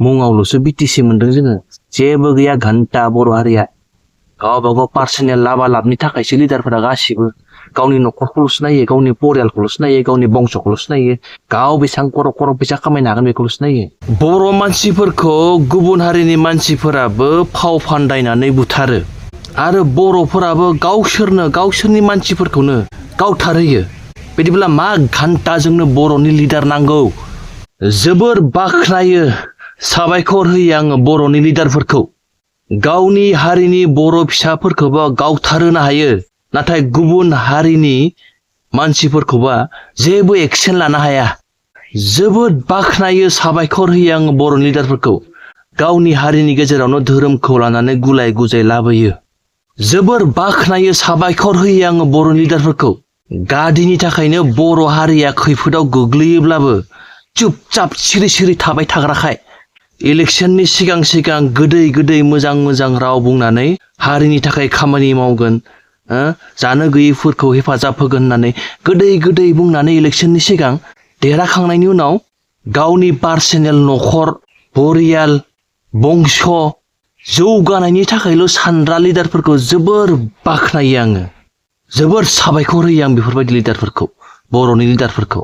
मुङावल'सो BTC मोनदों जोङो जेबो गैया घन्टा बर' हारिया गावबागाव पार्सनेल लाबा लाबनि थाखायसो लिडारफोरा गासिबो गावनि न'खरखौल'सो नायो गावनि परियालखौल'सो नायो गावनि बंस'खौल'सो नायो गाव बेसेबां खर' फैसा खामायनो हागोन बेखौल'सो नायो बर' मानसिफोरखौ गुबुन हारिनि मानसिफोराबो फाव फान्दायनानै बुथारो आरो बर'फोराबो गावसोरनि मानसिफोरखौनो गावथारहोयो बिदिब्ला मा घन्टाजोंनो बर'नि लिडार नांगौ जोबोर बाख्नायो साबायखर होयो आङो बर'नि लिडारफोरखौ गावनि हारिनि बर' फिसाफोरखौबा गावथारहोनो हायो नाथाय गुबुन हारिनि मानसिफोरखौबा जेबो एक्सन लानो हाया जोबोद बाख्नायो साबायखर होयो आङो बर'नि लिडारफोरखौ गावनि हारिनि गेजेरावनो धोरोमखौ लानानै गुलाय गुजाय लाबोयो जोबोर बाख्नायो साबायखर होयो आङो बर'नि लिडारफोरखौ गादिनि थाखायनो बर' हारिया खैफोदाव गोग्लैयोब्लाबो चुपचाप सिरि सिरि थाबाय थाग्राखाय इलेक्शननि सिगां गोदै मोजां राव बुंनानै हारिनि थाखाय खामानि मावगोन जानो गैयैफोरखौ हेफाजाब होगोन होननानै गोदै बुंनानै इलेक्शननि सिगां देरहाखांनायनि उनाव गावनि पार्सनेल न'खर परियाल बंश जौगानायनि थाखायल' सानग्रा लिडारफोरखौ जोबोर बाख्नायो आङो जोबोर साबायखर होयो आं बेफोरबायदि लिडारफोरखौ बर'नि लिडारफोरखौ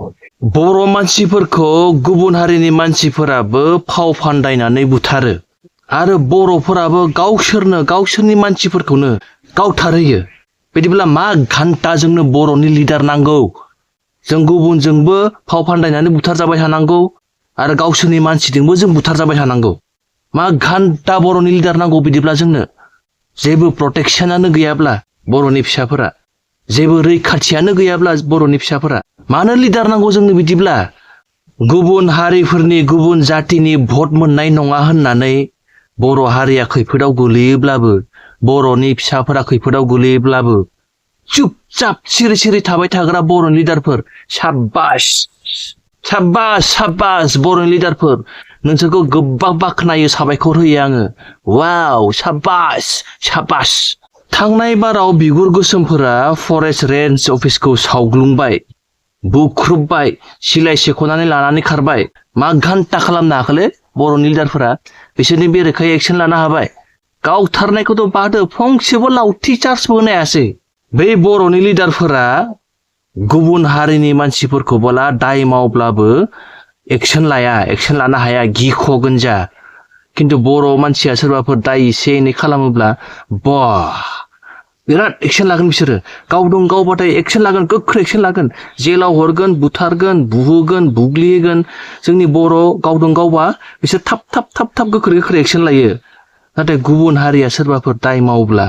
बर' मानसिफोरखौ गुबुन हारिनि मानसिफोराबो फाव फान्दायनानै बुथारो आरो बर'फोराबो गावसोरनि मानसिफोरखौनो गावथारहोयो बिदिब्ला मा घन्टाजोंनो बर'नि लिडार नांगौ जों गुबुनजोंबो फाव फान्दायनानै बुथारजाबाय थानांगौ आरो गावसोरनि मानसिजोंबो जों बुथारजाबाय थानांगौ मा घन्टा बर'नि लिडार नांगौ बिदिब्ला जोंनो जेबो प्रटेक्शनानो गैयाब्ला बर'नि फिसाफोरा जेबो रैखाथियानो गैयाब्ला बर'नि फिसाफोरा मानो लिडार नांगौ जोंनो बिदिब्ला गुबुन हारिफोरनि गुबुन जातिनि भट मोननाय नङा होननानै बर' हारिया खैफोदाव गोलैयोब्लाबो बर'नि फिसाफोरा खैफोदाव गोलैयोब्लाबो चुपचाप सिरि सिरि थाबाय थाग्रा बर'नि लिडारफोर साब्बास बर'नि लिडारफोर नोंसोरखौ गोबां बाख्नायो साबायखर होयो आङो वाव साब्बास थांनाय बाराव बिगुर गोसोमफोरा फरेस्ट रेन्ज अफिसखौ सावग्लुंबाय बुख्रुबबाय सिलाय सेख'नानै लानानै खारबाय मा घन्टा खालामनो हाखोलै बर'नि लिडारफोरा बिसोरनि बेरेखायै एक्सन लानो हाबाय गावथारनायखौथ' बादो फंसेबो लावथि चार्जबो होनो हायासै बै बर'नि लिडारफोरा गुबुन हारिनि मानसिफोरखौबोला दाय मावब्लाबो एक्सन लानो हाया गिख'गोन जा खिन्थु बर' मानसिया सोरबाफोर दाय एसे एनै खालामोब्ला बिराद एक्सन लागोन बिसोरो गावबाथाय एक्सन लागोन गोख्रै एक्सन लागोन जेलाव हरगोन बुथारगोन बुहोगोन बुग्लिगोन जोंनि बर' गावबा बिसोर थाब गोख्रै एक्सन लायो नाथाय गुबुन हारिया सोरबाफोर दाय मावोब्ला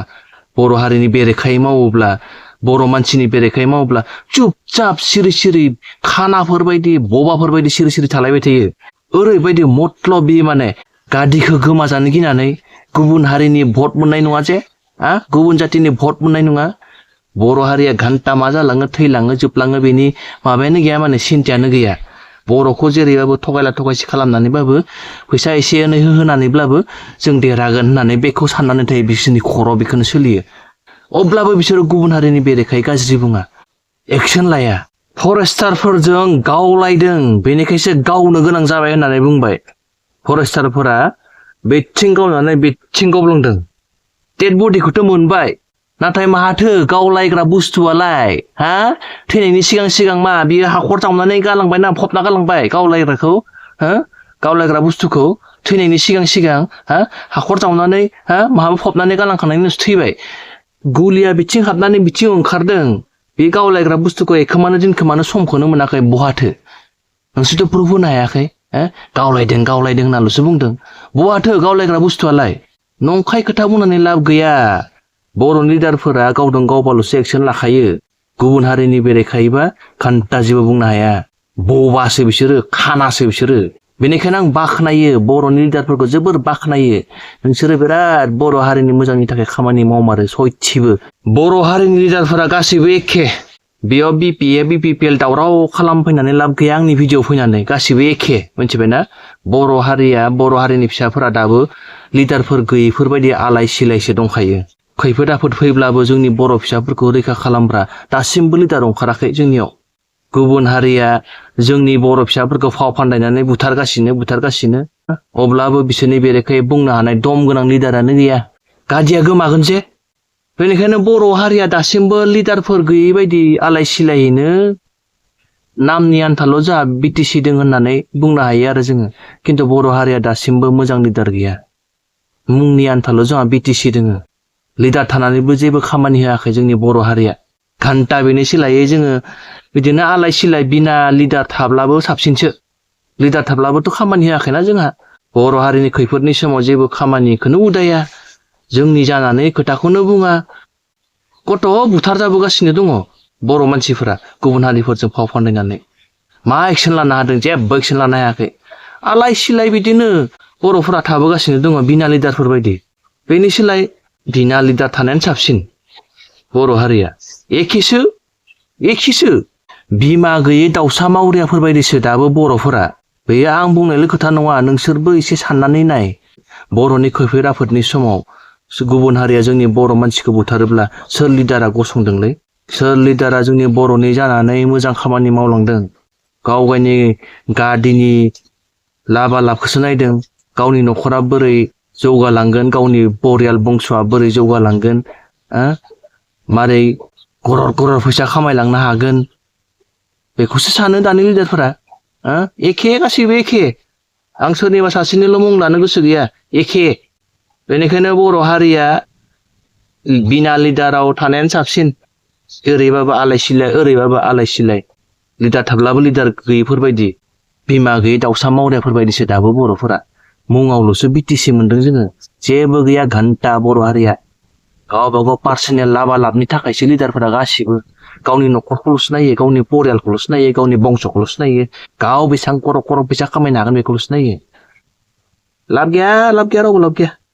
बर' हारिनि बेरेखायै मावोब्ला बर' मानसिनि बेरेखायै मावोब्ला चुपचाप सिरि खानाफोरबायदि बबाफोरबायदि सिरि थालायबाय थायो ओरैबायदि मतलबि माने गादिखौ गोमाजानो गिनानै गुबुन हारिनि भट मोननाय नङा जे गुबुन जातिनि भट मोननाय नङा बर' हारिया घन्टा मा जालाङो थैलाङो जोबलाङो बेनि माबायानो गैया माने सिन्थायानो गैया बर'खौ जेरैबाबो थगायला थगायसि खालामनानैबाबो फैसा एसे एनै होनानैब्लाबो जों देरहागोन होननानै बेखौ साननानै थायो बिसोरनि खर'आव बेखौनो सोलियो अब्लाबो बिसोरो गुबुन हारिनि बेरेखायै गाज्रि बुङा एक्सन लाया फरेस्टारफोरजों गावलायदों बेनिखायसो गावनो गोनां जाबाय होननानै बुंबाय फरेस्टारफोरा बेथिं गावनानै बेथिं गावलांदों डेड बडिखौथ' मोनबाय नाथाय माथो गावलायग्रा बुस्थुआलाय थैनायनि सिगां मा बियो हाखर जावनानै गालांबाय ना फबना गालांबाय गावलायग्रा बुस्थुखौ थैनायनि सिगां हाखर जावनानै माबा फबनानै गालांखांनायनि उनावसो थैबाय गुलिया बिथिं हाबनानै बिथिं ओंखारदों बे गावलायग्रा बुस्थुखौ दोनखोमानो समखौनो मोनाखै बहाथो नोंसोरथ' प्रुफ होनो हायाखै गावलायदों होननाल'सो बुंदों बहाथो गावलायग्रा बुस्थुआलाय नंखाय खोथा बुंनानै लाब गैया बर'नि लिडारफोरा गावबाल'सो एक्सन लाखायो गुबुन हारिनि बेरेखायैबा घन्टा जेबो बुंनो हाया बबासो बिसोरो खानासो बिसोरो बेनिखायनो आं बाख्नायो बर'नि लिडारफोरखौ जोबोर बाख्नायो नोंसोरो बिराद बर' हारिनि मोजांनि थाखाय खामानि मावमारो सयथिबो बर' हारिनि लिडारफोरा गासैबो एखे बेयाव BPL दावराव खालामफैनानै लाब गैया आंनि भिडिअ फैनानै गासैबो एखे मिथिबायना बर' हारिनि फिसाफोरा दाबो लिडारफोर गैयैफोरबायदि आलाय सिलायसो दंखायो खैफोद आफोद फैब्लाबो जोंनि बर' फिसाफोरखौ रैखा खालामग्रा दासिमबो लिडार ओंखाराखै जोंनियाव गुबुन हारिया जोंनि बर' फिसाफोरखौ फाव फान्दायनानै बुथारगासिनो अब्लाबो बिसोरनि बेरेखायै बुंनो हानाय दम गोनां लिडारानो गैया। गादिया गोमागोन जे। बेनिखायनो बर' हारिया दासिमबो लिडारफोर गैयै बायदि आलाय सिलायैनो नामनि आन्थाल' जोंहा बिटिसि दं होननानै बुंनो हायो आरो जोङो। खिन्थु बर' हारिया दासिमबो मोजां लिडार गैया। मुंनि आन्थाल' जोंहा बिटिसि दोङो। लिडार थानानैबो जेबो खामानि होआखै जोंनि बर' हारिया। घन्टा बेनि सोलायै जोङो बिदिनो आलाय सिलाय बिना लिडार थाब्लाबो साबसिनसो। लिडार थाब्लाबोथ' खामानि होआखैना जोंहा। बर' हारिनि खैफोदनि समाव जेबो खामानिखौनो उदाया। जोंनि जानानै खोथाखौनो बुङा। गथ' बुथार जाबोगासिनो दङ बर' मानसिफोरा गुबुन हारिफोरजों फाव फान्दायनानै। मा एक्सन लानो हादों? जेबो एक्सन लानो हायाखै। आलाय सिलाय बिदिनो बर'फोरा थाबोगासिनो दङ बिना लिडारफोर बायदि। बेनि सोलाय बिना लिडार थानायानो साबसिन। बर' हारिया एखेसो बिमा गैयै दाउसा मावरियाफोर बायदिसो दाबो बर'फोरा। बेयो आं बुंनायल' खोथा नङा, नोंसोरबो एसे साननानै नाय। बर'नि खैफोद आफोदनि समाव गुबुन हारिया जोंनि बर' मानसिखौ बुथारोब्ला सोर लिडारा गसंदोंलै? सोर लिडारा जोंनि बर'नि जानानै मोजां खामानि मावलांदों? गाव गावनि गादिनि लाबा लाबखौसो नायदों। गावनि न'खरा बोरै जौगालांगोन, गावनि परियाल बंस'आ बोरै जौगालांगोन, मारै गरर फैसा खामायलांनो हागोन, बेखौसो सानो दानि लिडारफोरा। एखे, गासैबो एखे। आं सोरनिबा सासेनिल' मुं लानो गोसो गैया, एखे। बेनिखायनो बर' हारिया बिना लिडाराव थानायानो साबसिन। ओरैबाबो आलाय सिलाय, ओरैबाबो आलाय सिलाय। लिडार थाब्लाबो लिडार गैयैफोरबायदि, बिमा गैयै दाउसा मावरियाफोरबायदिसो दाबो बर'फोरा। मुङावल'सो बिटिसि मोनदों जोङो। जेबो गैया घन्टा बर' हारिया। गावबा गाव पार्सनेल लाबा लाबनि थाखायसो लिडारफोरा गासिबो। गावनि न'खरखौल'सो नायो, गावनि परियालखौल'सो नायो, गावनि बंस'खौल'सो नायो। गाव बेसेबां खर'र फैसा खामायनो हागोन बेखौल'सो नायो। लाब गैया रावबो लाब गैया।